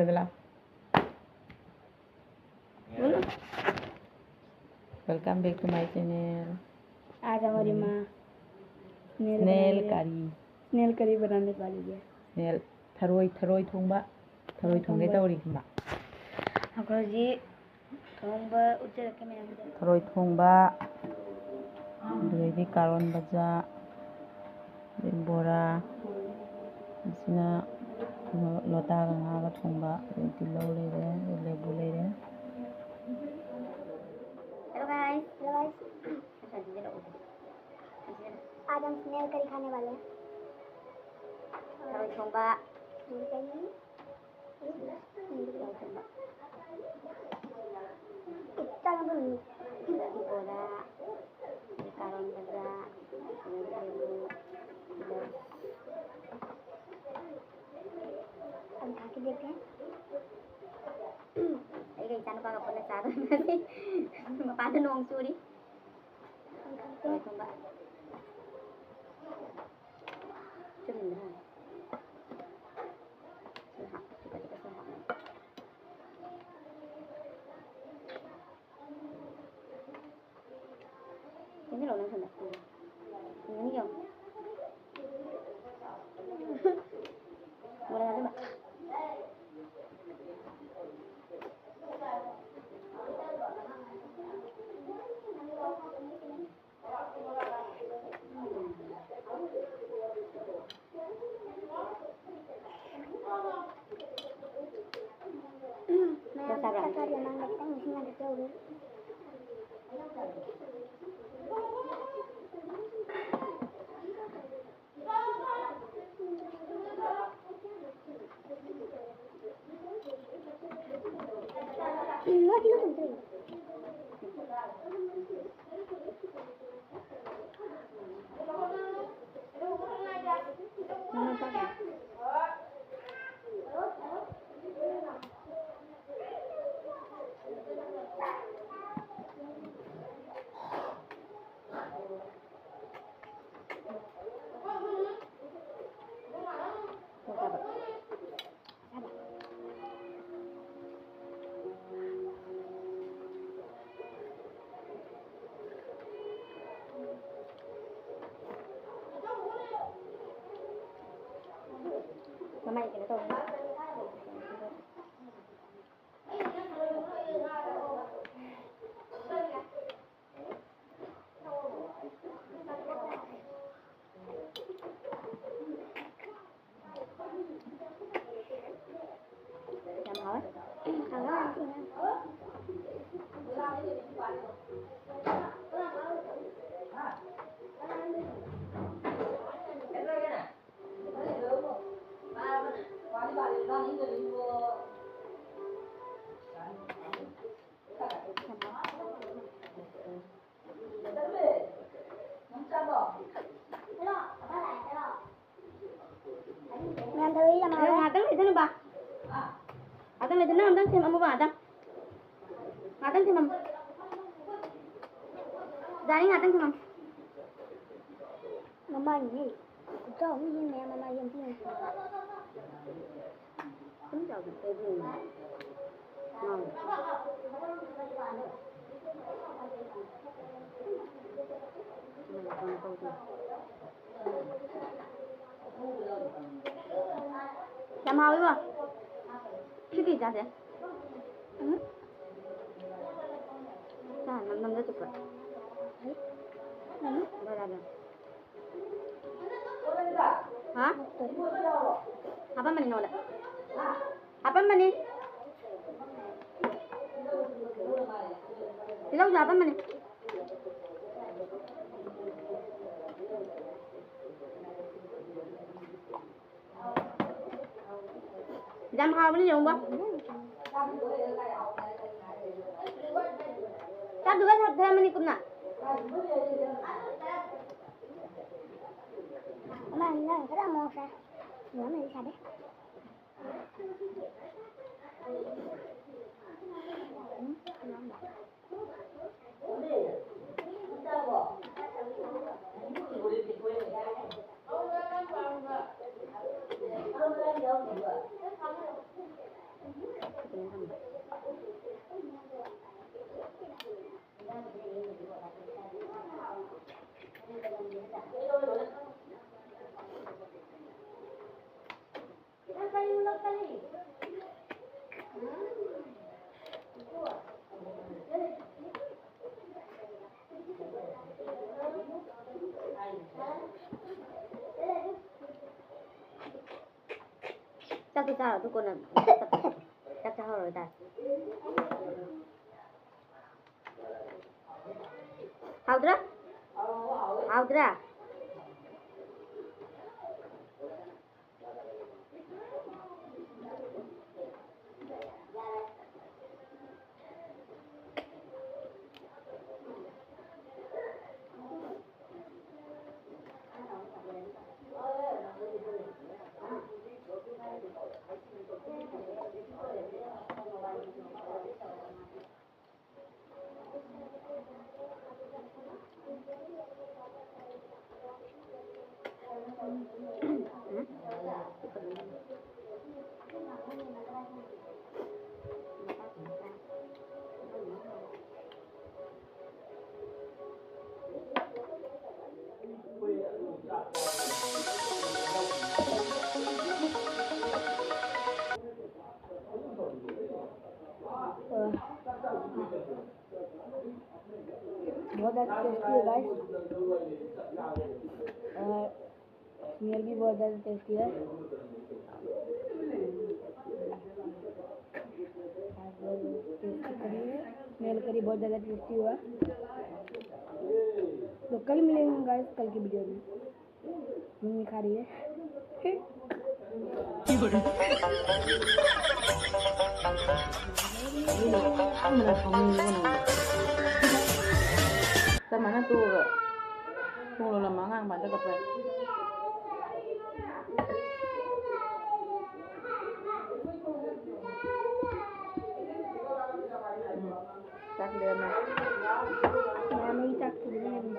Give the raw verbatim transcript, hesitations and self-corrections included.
ꯂꯥꯎ꯫ Welcome back to my channel. आज हमारी माँ snail snail बनाने curry. Snail curry बनाने वाली है. Snail, ꯊꯔꯣꯏ, ꯊꯔꯣꯏ ꯊꯣꯡꯕ. ꯊꯔꯣꯏ ꯊꯣꯡꯒꯦ ꯊꯣꯡꯕ. ꯇꯧꯔꯤ ꯏꯃꯥ. ꯑꯩꯈꯣꯏ ꯍꯧꯖꯤꯛ ꯊꯣꯡꯕ ꯎꯠꯆꯔꯛꯀꯦ ꯃꯌꯥꯝꯗ. ꯊꯔꯣꯏ ꯊꯣꯡꯕ, ꯑꯗꯨꯗꯩꯗꯤ ꯀꯥꯔꯣꯟ ꯕꯖꯥ, ꯑꯗꯩ ꯕꯣꯔꯥ, ꯑꯁꯤꯅ ꯀꯩꯅꯣ, ꯂꯣꯇꯥꯒ ꯉꯥꯒ ꯊꯣꯡꯕ, ꯑꯗꯩ ꯇꯤꯜꯍꯧ ꯂꯩꯔꯦ, ꯑꯗꯩ ꯂꯦꯕꯨ ꯂꯩꯔꯦ. Hello guys. Hello guys. आज हम snail curry खाने वाले हैं. ꯊꯔꯣꯏ ꯊꯣꯡꯕ. ꯊꯔꯣꯏ ꯊꯣꯡꯕ. ꯏꯠꯇꯥꯒ ꯕꯨꯟ. ꯑꯗꯒꯤ ꯕꯣꯔꯥ, ꯑꯗꯩ ꯀꯥꯔꯣꯟ ꯕꯖꯥ, ꯑꯗꯒꯤ ꯂꯦꯕꯨ, ꯑꯗꯣ ꯑꯗꯨ ꯈꯥꯛꯀꯤ ꯗꯦꯞꯇꯦ. ꯑꯩꯒ ꯏꯆꯥꯅꯨꯄꯥꯒ ꯄꯨꯟꯅ ꯆꯥꯗꯣꯏꯅꯤ. ꯃꯄꯥꯟꯗ ꯅꯣꯡ ꯆꯨꯔꯤ. ꯊꯔꯣꯏ ꯊꯣꯡꯕ. ꯆꯨꯝꯗ꯭ꯔꯥ? ꯁꯤ ꯍꯥꯞ-, ꯈꯤꯇꯪ ꯈꯤꯇꯪ ꯁꯤ ꯍꯥꯞꯅꯕ. ꯆꯦꯟꯁꯤꯜꯂꯛꯑꯣ ꯅꯪ ꯁꯣꯝꯗ. ꯎꯝ. ꯎꯝ, ꯌꯦꯡꯉꯣ. ꯃꯣꯔꯣꯛ ꯍꯥꯞꯆꯤꯟꯕ. ꯃꯌꯥꯝ ꯆꯥꯛ ꯆꯥꯕꯒꯤ ꯃꯃꯥꯡꯗ ꯈꯤꯇꯪ ꯅꯤꯡꯁꯤꯡꯍꯟꯕꯤꯔꯛꯎ꯫ ꯀꯩꯅꯣ ꯇꯧꯕꯅꯤ꯫ ꯌꯥꯝ ꯍꯥꯎꯋꯦ꯫ ꯍꯥꯎꯋꯦ ꯌꯥꯝ ꯊꯤꯅ꯫ ꯃꯌꯥꯝ ꯊꯔꯣꯏ ꯌꯥꯝ ꯍꯥꯎꯋꯦ꯫ ꯉꯥꯛꯇꯪ ꯂꯩꯗꯅꯕ꯫ ꯉꯥꯛꯇꯪ ꯂꯩꯗꯅ, ꯑꯝꯇꯪ ꯊꯦꯝꯃꯝꯃꯨꯕ ꯉꯥꯛꯇꯪ꯫ ꯉꯥꯛꯇꯪ ꯊꯦꯝꯃꯝꯃꯨ꯫ ꯗꯥꯅꯤ, ꯉꯥꯛꯇꯪ ꯊꯦꯝꯃꯝꯃꯨ꯫ ꯃꯃꯥꯏꯅꯦ꯫ ꯈꯨꯆꯥꯎ ꯑꯃ ꯌꯦꯡ ꯃꯌꯥꯝ ꯃꯃꯥꯏ ꯌꯦꯡꯕꯤꯌꯨ꯫ ꯁꯨꯝ ꯆꯥꯎꯕ ꯇꯧꯕꯅꯤ꯫ ꯉꯥꯎ꯫ ꯌꯥꯝ ꯍꯥꯎꯋꯤꯕꯣ꯫ ꯁꯤ ꯀꯩ ꯆꯥꯁꯦ? ꯎꯝ? ꯆꯥ ꯅꯝ ꯅꯝꯖ ꯆꯨꯞꯄ꯫ ꯎꯝ? ꯕꯣꯔꯥꯗꯣ꯫ ꯍꯥ? ꯍꯥꯄꯝꯕꯅꯤ ꯅꯉꯣꯟꯗ꯫ ꯍꯥꯄꯝꯕꯅꯤ꯫ ꯇꯤꯜꯍꯧꯁꯨ ꯍꯥꯄꯝꯕꯅꯤ꯫ ꯌꯥꯝ ꯍꯥꯎꯕꯅꯤ ꯌꯦꯡꯉꯨꯀꯣ꯫ ꯆꯥꯛꯇꯨꯒ ꯊꯝꯃꯅꯤ ꯀꯨꯞꯅ꯫ ꯑꯃ ꯑꯅꯤ ꯈꯔ ꯑꯃꯨꯛ ꯁꯥꯏ꯫ ꯌꯥꯝꯅꯗꯤ ꯁꯥꯗꯦ꯫ ꯎꯝ, ꯌꯥꯝꯅ꯫ ꯆꯥꯛꯇꯤ ꯆꯥꯔꯣ, ꯑꯗꯨ ꯀꯣꯟꯅ ꯆꯥꯛ ꯆꯥꯍꯧꯔꯣ ꯇꯥꯔꯦ꯫ ꯍꯥꯎꯗ꯭ꯔꯥ? ꯍꯥꯎꯗ꯭ꯔꯥ? बहुत ज़्यादा टेस्टी है गाइस, और स्मेल भी बहुत ज़्यादा टेस्टी है। टेस्टी करी है, स्मेल करी बहुत ज़्यादा टेस्टी हुआ। तो कल मिलेंगे गाइस, कल की वीडियो में। मम्मी खा रही है। ꯆꯞ ꯃꯥꯟꯅ ꯇꯣꯛꯑꯒ ꯊꯣꯡ ꯂꯣꯜꯂꯝꯃ ꯑꯉꯥꯡ ꯃꯥꯟꯗ ꯀꯞꯄ꯫ ꯎꯝ, ꯆꯥꯛ ꯂꯦꯝꯃꯦ꯫ ꯃꯌꯥꯝ ꯆꯥꯛ ꯊꯤꯕꯤꯔꯝꯃꯤ꯫